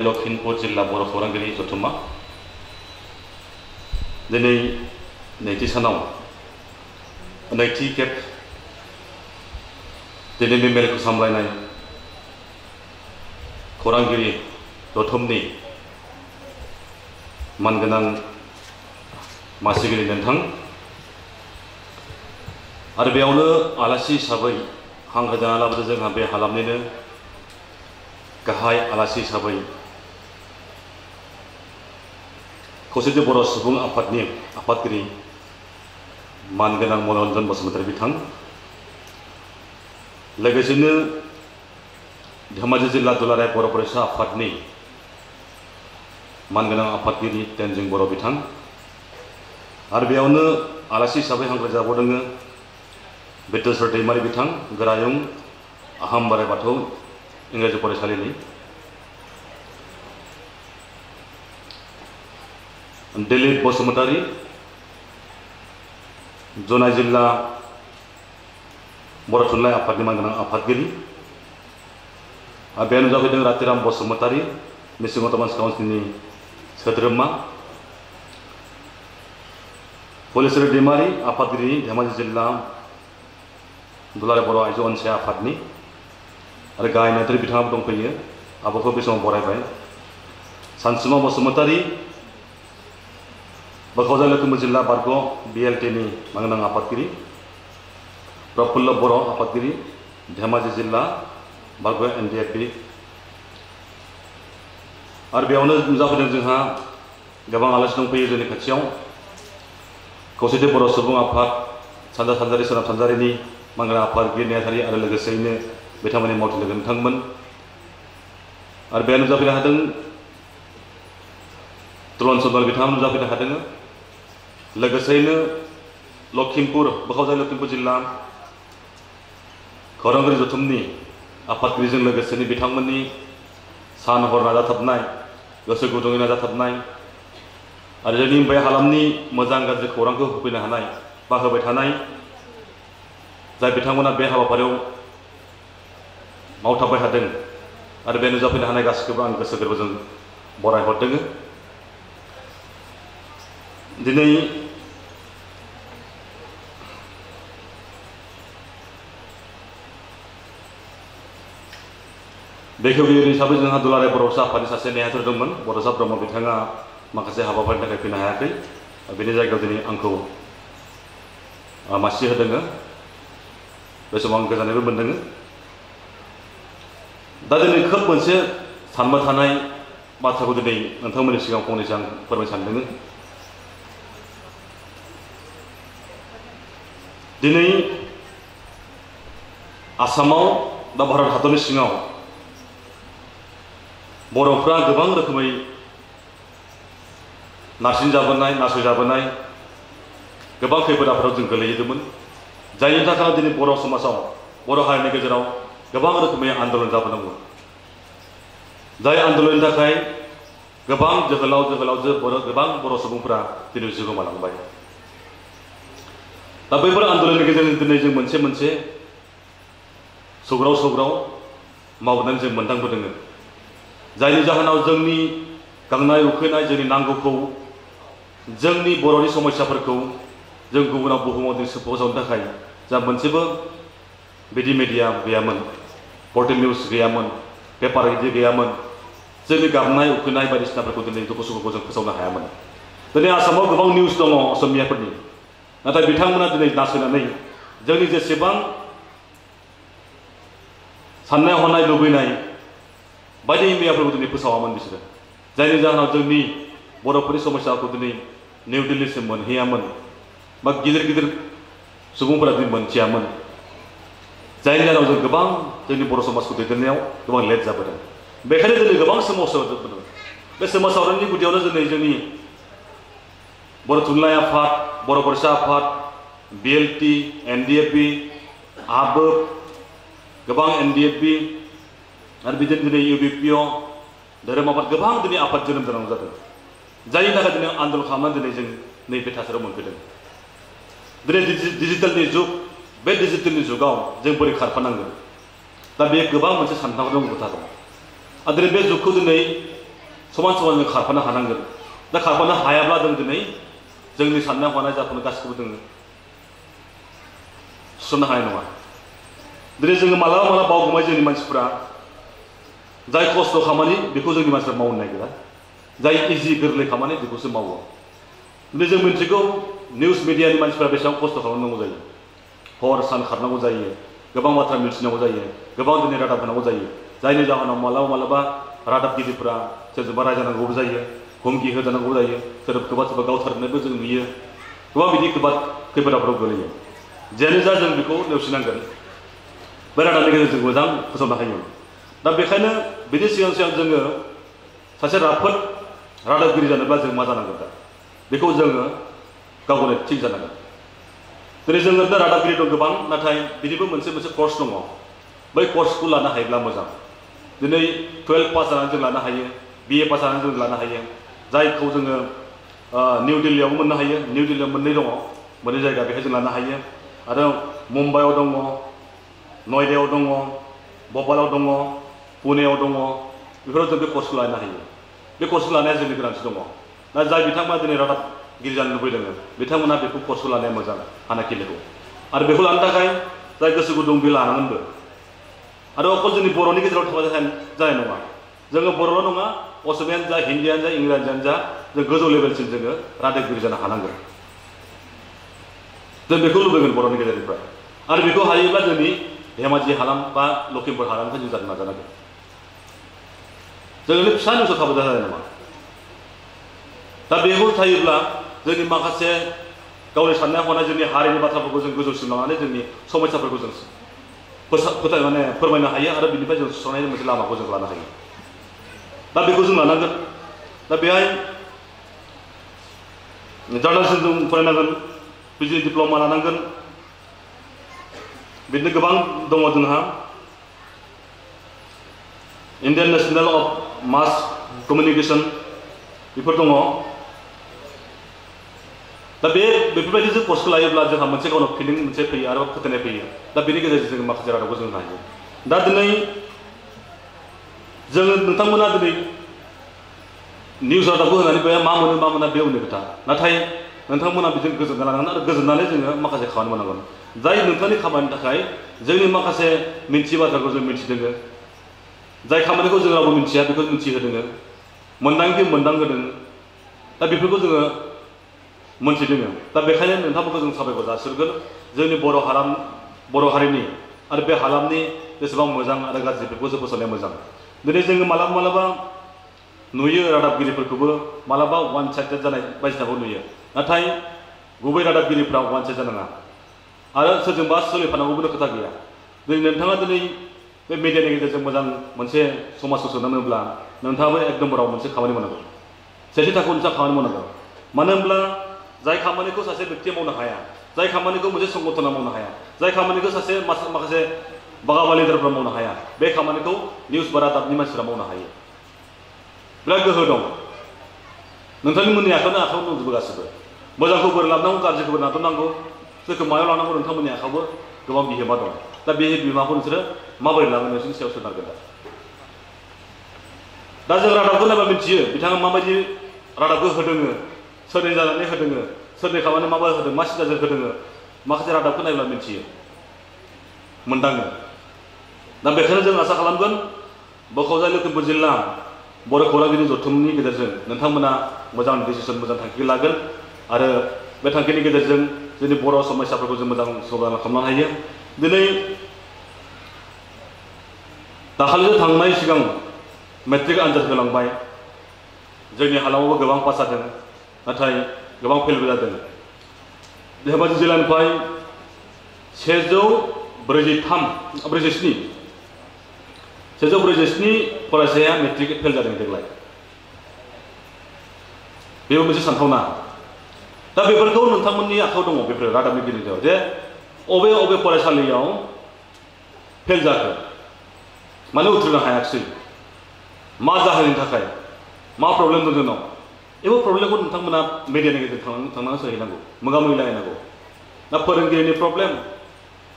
लखिमपुर जिल्ला बर' खौरांगिरि जथुम्मा दिनै नैथि सानाव नैथि खेब दिनैनि मेलखौ सामलायनाय खौरांगिरि जथुमनि मानगोनां मासिगिरि नोंथां आरो बेयावनो आलासि हिसाबै हांख्रायजाना लाबोदों जोंहा बे हालामनिनो गाहाय आलासि हिसाबै खौसेथि बर' सुबुं आफादनि आफादगिरि मानगोनां मनरन्जन बसुमतारी बिथां लोगोसेनो धेमाजि जिल्ला दुलाराय बर' फरायसा आफादनि मानगोनां आफादगिरि तेनजिं बर' बिथां आरो बेयावनो आलासि हिसाबै हांख्रायजाबावदों बिद्येश्वर दैमारी बिथां गोरायुं आहम बोराइ बाथौ इंराजि फरायसालिनि दिलीप बसुमतारी जनाय जिल्ला बर' थुनलाइ आफादनि मानगोनां आफादगिरि आरो बेयाव नुजाफैदों रातिराम बसुमतारी मिसिं अट'मान्स काउन्सिलनि सोद्रोमा हलिचरन दैमारी आफादगिरि धेमाजि जिल्ला दुलाराय बर' आइजो अनसाय आफादनि आरो गाहाय नेहाथारि बिथाङाबो दंफैयो आब'खौ बे समाव बरायबाय सानसुमा बसुमतारी क'क्राझार लखिमपुर जिल्ला बारग' BLTनि मानगोनां आफादगिरि प्रफुल्ल बर' आफादगिरि धेमाजि जिल्ला बारग' NDFB आरो बेयावनो नुजाफैदों जोंहा गोबां आलासि दंफैयो जोंनि खाथियाव खौसेथि बर' सुबुं आफाद सानजा सानजारि सोनाब सानजारिनि मानगोनां आफादगिरि नेहाथारि आरो लोगोसेयैनो बिथांमोननि मावथि लोगो नोंथांमोन आरो बेयाव नुजाफैनो हादों तुलन चन्द्र बिथाङा नुजाफैनो हादों लोगोसेयैनो क'क्राझार लखिमपुर जिल्ला खौरांगिरि जथुमनि आफादगिरिजों लोगोसेनो बिथांमोननि सान हर नाजाथाबनाय गोसो गुदुङै नाजाथाबनाय आरो जोंनि बे हालामनि मोजां गाज्रि खौरांखौ होफैनो हानाय बा होबाय थानाय जाय बिथांमोना बे हाबाफारियाव मावथाबबाय थादों आरो बे नुजाफैनो हानाय गासैखौबो आं गोसो गोरबोजों बरायहरदों दिनै बेखेवगिरि हिसाबै जोंहा दुलाराय बर'सा आफादनि सासे नेहाथारि दंमोन बड'सा ब्रह्म बिथाङा माखासे हाबाफारिनि थाखाय फैनो हायाखै बेनि जायगायाव दिनै आंखौ मासि होदों बे समाव आं गोजोननायबो मोनदों दा दिनै खोब मोनसे सानबाय थानाय बाथ्राखौ दिनै नोंथांमोननि सिगाङाव फंनैसो आं फोरमायनो सानदों दिनै आसामाव बा भारत हादरनि सिङाव बर'फ्रा गोबां रोखोमै नारसिनजाबोनाय नासयजाबोनाय गोबां खैफोद आफोदाव जों गोलैदोंमोन जायनि थाखाय दिनै बर' समाजाव बर' हारिनि गेजेराव गोबां रोखोमै आन्दलन जाबोनांगौ जाय आन्दलननि थाखाय गोबां जोहोलावजो गोबां बर' सुबुंफोरा दिनै जिउ गोमालांबाय दा बैफोर आन्दलननि गेजेरजों दिनै जों मोनसे मोनसे सौग्राव मावनानै जों मोनदांबोदों जायनि जाहोनाव जोंनि गांनाय उखैनाय जोंनि नांगौखौ जोंनि बर'नि समस्याफोरखौ जों गुबुनाव बुहुमाव जों फोसावनो थाखाय जा मोनसेबो बिदि मिडिया गैयामोन पर्टेल निउस गैयामोन पेपार इदि गैयामोन जोंनि गांनाय उखैनाय बायदिसिनाफोरखौ दिनै दुखु सुखुखौ जों फोसावनो हायामोन दिनै आसामाव गोबां निउस दङ असमियाफोरनि नाथाय बिथांमोना दिनै नासयनानै जोंनि जेसेबां साननाय हनाय लुबैनाय बायदि मैयाफोरखौ दिनै फोसावामोन बिसोरो जायनि जाहोनाव जोंनि बर'फोरनि समस्याखौ दिनै निउ दिल्लीसिम मोनहैयामोन बा गिदिर सुबुंफोरा दिनै मोनथियामोन जायनि जाहोनाव जों गोबां जोंनि बर' समाजखौ दैदेननायाव गोबां लेट जाबोदों बेखायनो दिनै गोबां सोमावसारबोदों बे सोमावसारनायनि गुदियावनो दिनै जोंनि बर' थुनलाइ आफाद बर' फरायसा आफाद BLT NDFB आबोब गोबां NDFB आरो बिदिनो दिनै UBPO धोरोम आफाद गोबां दिनै आफाद जोनोम जानांगौ जादों जायनि थाखाय दिनै आन्दलन खालामनानै दिनै जों नैबे थासारियाव मोनफैदों दिनै डिजिटेलनि जुग बे डिजिटेलनि जुगाव जों बोरै खारफानांगोन दा बे गोबां मोनसे सानथावना खोथा दं आरो दिनै बे जुगखौ दिनै समान समान जों खारफानो हानांगोन दा खारफानो हायाब्ला जों दिनै जोंनि साननाय हनाय जाफुंनाय गासिखौबो जोङो सुस्रांनो हानाय नङा दिनै जोङो मालाबा मालाबा बावगोमाय जोंनि मानसिफ्रा जाय खस्थ' खामानि बेखौ जोंनि मानसिफ्रा मावनो नागिरा जाय इजि गोरलै खामानि बेखौसो मावो दिनै जों मिन्थिगौ निउस मिडियानि मानसिफ्रा बेसेबां खस्थ' खालामनांगौ जायो हर सान खारनांगौ जायो गोबां बाथ्रा मिथिनांगौ जायो गोबां दिनै रादाब होनांगौ जायो जायनि जाहोनाव मालाबा मालाबा रादाबगिरिफोरा सोरजोंबा रायजानांगौबो जायो हुमखि होजानांगौ जायो सोरबा गावथारनोबो जों नुयो गोबां बिदि खैफोद आफोदाव गोलैयो जेयानो जा जों बेखौ नेवसिनांगोन बे रादाबनि गेजेरजों मोजां फोसावनो हायो दा बेखायनो बिनि सिगां सिगां जोङो सासे राफोद रादाबगिरि जानोब्ला जों मा जानांगोन दा बेखौ जोङो गावनो थिग जानांगोन दिनै जोङो दा रादाबगिरि दं गोबां नाथाय बिनिबो मोनसे कर्स दङ बै कर्सखौ लानो हायोब्ला मोजां दिनै 12 पास जानानै जों लानो हायो BA पास जानानै जों लानो हायो जायखौ जोङो निउ दिल्लीयाव मोननो हायो निउ दिल्लीयाव मोननै दङ मोननै जायगा बेहाय जों लानो हायो आरो मुम्बाइआव दङ नयदायाव दङ भपालाव दङ पुनेआव दङ बेफोराव जों बे कर्सखौ लानो हायो बे कर्सखौ लानाया जोंनि गोनांथि दङ दा जाय बिथांमोना दिनै रादाबगिरि जानो लुबैदों बिथांमोना बेखौ कर्सखौ लानाया मोजां हानाखिनिखौ आरो बेखौ लानो थाखाय जाय गोसो गुदुं बे लानांगोनबो आरो अकल जोंनि बर'नि गेजेराव थाबा जानाय नङा जोङो बर'ल' नङा असमियानो जा हिन्दीयानो जा इंराजियानो जा जों गोजौ लेभेलसिम जोङो रादाबगिरि जानो हानांगोन जों बेखौ लुबैगोन बर'नि गेजेरनिफ्राय आरो बेखौ हायोब्ला जोंनि धेमाजि हालाम बा लखिमपुर हालामनिफ्राय जों जानो नाजानांगोन जों फिसा निउसाव थाबा जानाय नङा दा बेखौ थायोब्ला जोंनि माखासे गावनि साननाय हनाय जोंनि हारिनि बाथ्राफोरखौ जों गोजौसिम लांनानै जोंनि समस्याफोरखौ जों फोरमायनो हायो आरो बिनिफ्राय जों सुस्रांनायनि मोनसे लामाखौ जों लानो हायो दा बेखौ जों लानांगोन दा बेहाय जार्नालिज्म जों फरायनांगोन PG डिप्ल'मा लानांगोन बिदिनो गोबां दङ जोंहा इन्डियान नेशनेल अफ मास कमिउनिकेशन बेफोर दङ दा बेफोरबायदि जों कर्सखौ लायोब्ला जोंहा मोनसे गावनाव फिलिं मोनसे फैयो आरो फोथायनाय फैयो दा बेनि गेजेरजों जों माखासे रादाबखौ जों हायो दा दिनै जोङो नोंथांमोना दिनै निउस रादाबखौ होनानै बे मा मोना बे उननि खोथा नाथाय नोंथांमोना बिजों गोजोनना लानांगोन आरो गोजोननानै जोङो माखासे खामानि मावनांगोन जाय नोंथांनि खामानिनि थाखाय जोंनि माखासे मिथियै बाथ्राखौ जों मिथिदों जाय खामानिखौ जों रावबो मिथिया बेखौ मिथिहोदों मोनदांहोदों दा बेफोरखौ जोङो मोनथिदों दा बेखायनो नोंथांमोनखौ जों साबायखर जासिगोन जोंनि बर' हारिनि आरो बे हालामनि बेसेबां मोजां आरो गाज्रि बेखौ जों फोसावनाया मोजां दिनै जोङो मालाबा नुयो रादाबगिरिफोरखौबो मालाबा वान साइडेड जानाय बायदिसिनाखौ नुयो नाथाय गुबै रादाबगिरिफ्रा वान साइड जानाङा आरो सोरजोंबा सोलिफानांगौबो खोथा गैया दिनै नोंथाङा दिनै बे मिडियानि गेजेरजों मोजां मोनसे समाजखौ सोदांनोब्ला नोंथाङाबो एक नम्बराव मोनसे खामानि मावनांगौ सेथि थाखोआव मोनसे खामानि मावनांगौ मानो होनब्ला जाय खामानिखौ सासे व्यक्तिया मावनो हाया जाय खामानिखौ मोनसे संगठना मावनो हाया जाय खामानिखौ सासे माखासे बागाबा लिडारफ्रा मावनो हाया बे खामानिखौ निउस बा रादाबनि मानसिफ्रा मावनो हायो बिराद गोहो दं नोंथांमोननि आखायाव दंजोबो गासिबो मोजांखौ बोरै लाबोनांगौ गाज्रिखौ बोरै नाथ'नांगौ सोरखौ मायाव लानांगौ नोंथांमोननि आखायावबो गोबां बिहोमा दं दा बे बिहोमाखौ नोंसोरो माबोरै लागोन नोंसोरनि सायाव सोनारगोन दा जों रादाबखौ नायबा मिथियो बिथाङा माबायदि रादाबखौ होदों सोरनि जानानै होदों सोरनि खामानि माबा होदों मा सिदाजों होदों माखासे रादाबखौ नायब्ला मिथियो मोनदाङो दा बेखायनो जों आसा खालामगोन बक'जाय लखिमपुर जिल्ला बर' खौरांगिरि जथुमनि गेजेरजों नोंथांमोना मोजां डिसिसन मोजां थांखि लागोन आरो बे थांखिनि गेजेरजों जोंनि बर' समस्याफोरखौ जों मोजां समाधान खालामनो हायो दिनै दाखालिसो थांनाय सिगां मेट्रिक आनजाद होलांबाय जोंनि हालामावबो गोबां पास जादों नाथाय गोबां फेलबो जादों धेमाजि जिल्लानिफ्राय 147 फरायसाया मेट्रिक फेल जादों देग्लाय बेबो मोनसे सानथावना दा बेफोरखौ नोंथांमोननि आखायाव दङ बेफोर रादाबनि गेजेरजों जे अबे फरायसालियाव फेल जाखो मानो उथ्रिनो हायाखिसै मा जाहोननि थाखाय मा प्रब्लेम दं जोंनाव एबो प्रब्लेमखौ नोंथांमोना मिडियानि गेजेरजों थांनानै सोहैनांगौ मोगा मोगि लायनांगौ ना फोरोंगिरिनि प्रब्लेम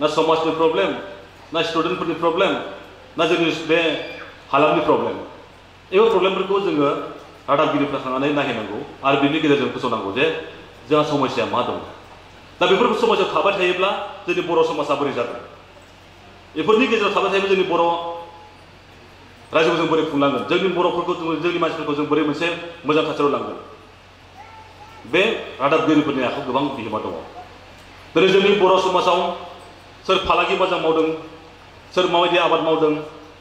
ना समाजनि प्रब्लेम ना स्टुडेन्टफोरनि प्रब्लेम ना जोंनि बे हालामनि प्रब्लेम एबो प्रब्लेमफोरखौ जोङो रादाबगिरिफ्रा थांनानै नायहैनांगौ आरो बिनि गेजेरजों फोसावनांगौ जे जोंहा समस्याया मा दं दा बेफोर समस्यायाव थाबाय थायोब्ला जोंनि बर' समाजा बोरै जागोन बेफोरनि गेजेराव थाबाय थायोब्ला जोंनि बर' रायजोखौ जों बोरै खुंलांगोन जोंनि बर'फोरखौ जोंनि मानसिफोरखौ जों बोरै मोनसे मोजां थासारियाव लांगोन बे रादाबगिरिफोरनि आखायाव गोबां बिहोमा दङ दिनै जोंनि बर' समाजाव सोर फालांगि मोजां मावदों सोर माबायदि आबाद मावदों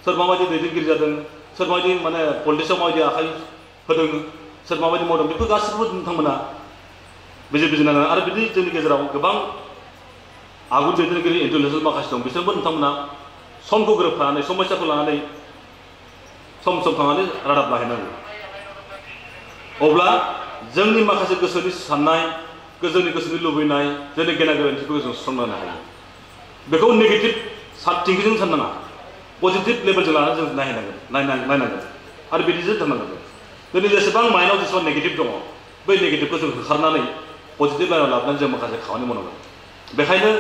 सोर माबायदि दैदेनगिरि जादों सोर माबायदि माने पलिटिक्सआव माबायदि आखाइ होदों सोर माबायदि मावदों बेफोर गासैबो नोंथांमोना बिजिरनांगोन आरो बिदि जोंनि गेजेराव गोबां आगु दैदेनगिरि इन्टेलेक्सुवेल माखासे दं बिसोरबो नोंथांमोना समखौ गोरोबफानानै समस्याखौ लानानै सम सम थांनानै रादाब लाहैनांगौ अब्ला जोंनि माखासे गोसोनि साननाय जोंनि गोसोनि लुबैनाय जोंनि गेना गोरोन्थिखौ जों सुस्रांनो हायो बेखौ नेगेटिभ थिंकिंजों साननाङा पजिटिभ लेभेलजों लानानै जों नायनांगोन आरो बिदिजों थांनांगोन दिनै जेसेबां माइन्डआव जेसेबां नेगेटिभ दङ बै नेगेटिभखौ जों होखारनानै पजिटिभ लाइनाव लाबोनानै जों माखासे खामानि मावनांगोन बेखायनो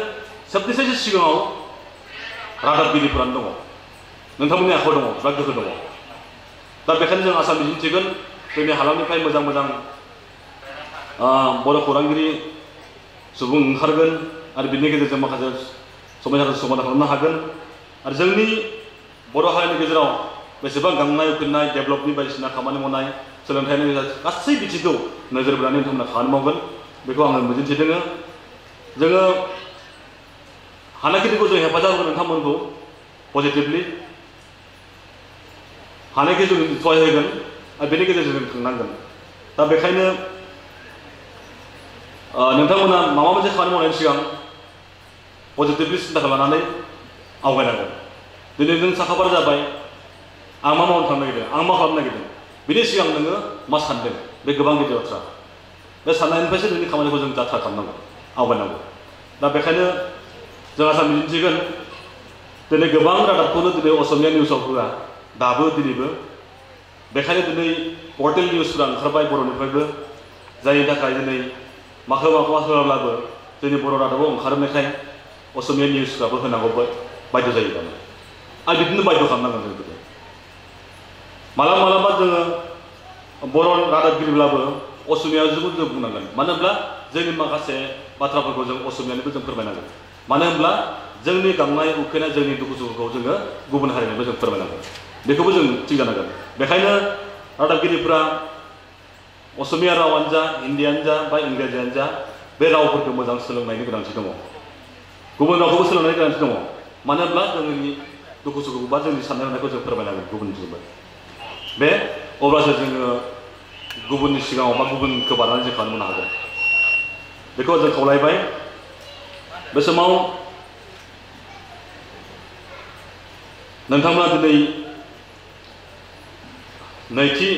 सबनिफ्राय सिगाङाव रादाबगिरिफोरानो दङ नोंथांमोननि आखायाव दङ बा गोहो दङ दा बेखायनो जों आसा मिजिंथिगोन जोंनि हालामनिफ्राय मोजां मोजां बर' खौरांगिरि सुबुं ओंखारगोन आरो बिनि गेजेरजों माखासे समस्याखौ समाधान खालामनो हागोन आरो जोंनि बर' हारिनि गेजेराव बेसेबां गांनाय उखैनाय डेभेलपनि बायदिसिना खामानि मावनाय सोलोंथाइनि गासै बिथिंखौ नोजोर बोनानै नोंथांमोना खामानि मावगोन बेखौ आङो मिजिंथिदों जोङो हानायखिनिखौ जों हेफाजाब होगोन नोंथांमोनखौ पजिटिभलि हानायखि जों सहाय होगोन आरो बेनि गेजेरजों जों थांनांगोन दा बेखायनो नोंथांमोना माबा मोनसे खामानि मावनायनि सिगां पजिटिभलि सिन्था लानानै आवगायनांगोन दिनै नों साखाफारा जाबाय आं मा मावनो थांनो नागिरदों आं मा खालामनो नागिरदों बिनि सिगां नोङो मा सानदों बे गोबां गिदिर बाथ्रा बे साननायनिफ्रायसो नोंनि खामानिखौ जों जाथ्रा खालामनांगौ आवगायनांगौ दा बेखायनो जों आसा मिजिंथिगोन दिनै गोबां रादाबखौनो दिनै असमिया निउसाव होआ दाबो दिनैबो बेखायनो दिनै पर्टेल निउसफोरा ओंखारबाय बर'निफ्रायबो जायनि थाखाय दिनै माखौबा होआब्लाबो जोंनि बर' रादाबाव ओंखारनायखाय असमिया निउसफ्राबो होनांगौ बायद' जायो दानो आरो बिदिनो बायद' खालामनांगोन जों गोदो मालाबा जोङो बर' रादाबगिरिब्लाबो असमियाजोंबो जों बुंनांगोन मानो होनब्ला जोंनि माखासे बाथ्राफोरखौ जों असमियानिबो जों फोरमायनांगोन मानो होनब्ला जोंनि गांनाय उखैनाय जोंनि दुखु सुखुखौ जोङो गुबुन हारिनोबो जों फोरमायनांगोन बेखौबो जों थिग जानांगोन बेखायनो रादाबगिरिफ्रा असमिया रावानो जा हिन्दीयानो जा बा इंराजियानो जा बे रावफोरखौ मोजां सोलोंनायनि गोनांथि दङ गुबुन रावखौबो सोलोंनायनि गोनांथि दङ मानो होनब्ला जोंनि दुखु सुखुखौ बा जोंनि साननाय हनायखौ जों फोरमायनांगोन गुबुनजोंबो बे अब्लासो जोङो गुबुननि सिगाङाव बा गुबुनखौ बारनानै जों खामानि मावनो हागोन बेखौ जों खावलायबाय बे समाव नोंथांमोना दिनै नैथि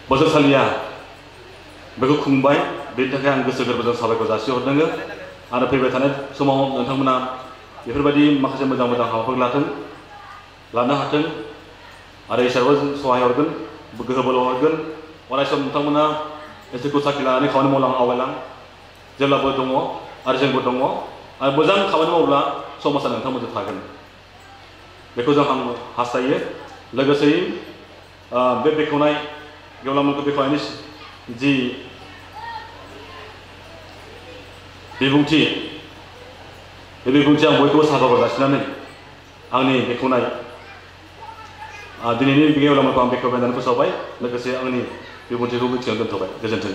बोसोरसालिया बेखौ खुंबाय बेनि थाखाय आं गोसो गोरबोजों साबायखर जासिहरदों आरो फैबाय थानाय समाव नोंथांमोना बेफोरबायदि माखासे मोजां मोजां हाबाफारि लानो हाथों आरो इसोराबो सहाय हरगोन गोहो बोलो हरगोन अराय सम नोंथांमोना इसोरखौ साखि लानानै खामानि आवगायलां जेब्लाबो दङ आरो जोंबो दङ आरो मोजां खामानि मावब्ला समाजा नोंथांमोनजों थागोन बेखौ जों आं हास्थायो लोगोसेयै बे बेखेवनाय गेवलां मेलखौ बेखेवनायनि जि बिबुंथि बे बिबुंथि आं बयखौबो साबायखर जासिनानै आंनि बेखेवनाय दिनैनि गेवलां मेलखौ आं बेखेवबाय होननानै फोसावबाय लोगोसे आंनि बिबुंथिखौ मिथिनानै दोनथ'बाय गोजोन्थों